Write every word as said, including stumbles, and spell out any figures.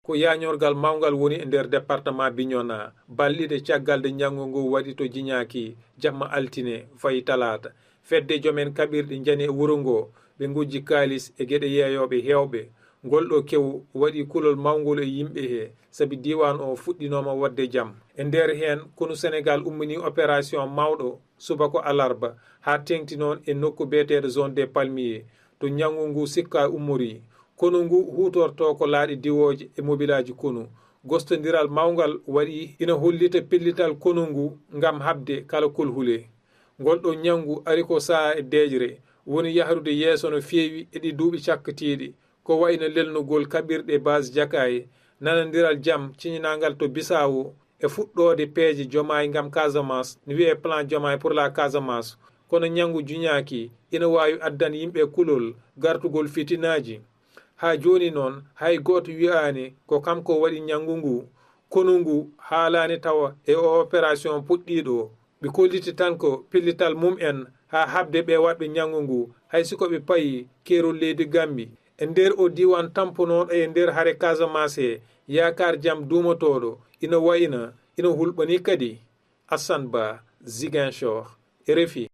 Ko yañorgal mawngal woni e nder département Bignona, balɗe ɗiɗi caggal nde ñanngu ngu waɗi to Jiñaaki, jamma altine, fayi talaata. Fedde joomen kaɓirɗe njani e wuro ngo, ɓe ngujji kaalis e geɗe yeeyooɓe heewɓe. Ngol ɗoo kewu waɗi kulol mawngol e yimɓe he, sabi diiwaan o fuɗɗinooma waɗde jam. E nder heen, konu Senegaal ummini opération mawɗo subaka alarba, haa teeŋti noon e nokku biyeteeɗo Zone des Palmiers, to ñanngu ngu sikkaa ummorii. Konu ngu huutortoo ko laaɗe diwooje e mobilaaji konu. Gostondiral mawngal waɗi ina hollita pellital konu ngu ngam haɓde kala kolhule. Ngol ɗoo ñanngu ari ko sahaa e deeƴre, woni yahrude yeeso no feewi e ɗii duuɓi cakkitiiɗi, ko wayi no lelnugol kaɓirɗe base Jakaayi, nanondiral jam ciñinaangal to Bisaawo, e fuɗɗoode peeje Jomaay ngam Casamance, no wiyee plan Jomaay pour la Casamance. Kono ñanngu Jiñaaki ina waawi addande yimɓe kulol, gartugol fitinaaji. Haa jooni noon, hay gooto wiyaani ko kanko waɗi ñanngu ngu. Konu ngu haalaani tawa e o opération puɗɗiiɗo. Ɓe kolliti tan ko pellital mum en haa haɓde ɓee waɗɓe ñanngu ngu, hay si ko ɓe payi keerol leydi Gammbi. E nder oo diiwaan tamponooɗo e nder hare Casamance he, yaakaar jam duumotooɗo ina wayna, ina hulɓanii kadi. Assane Ba, Ziguinchor, R F I.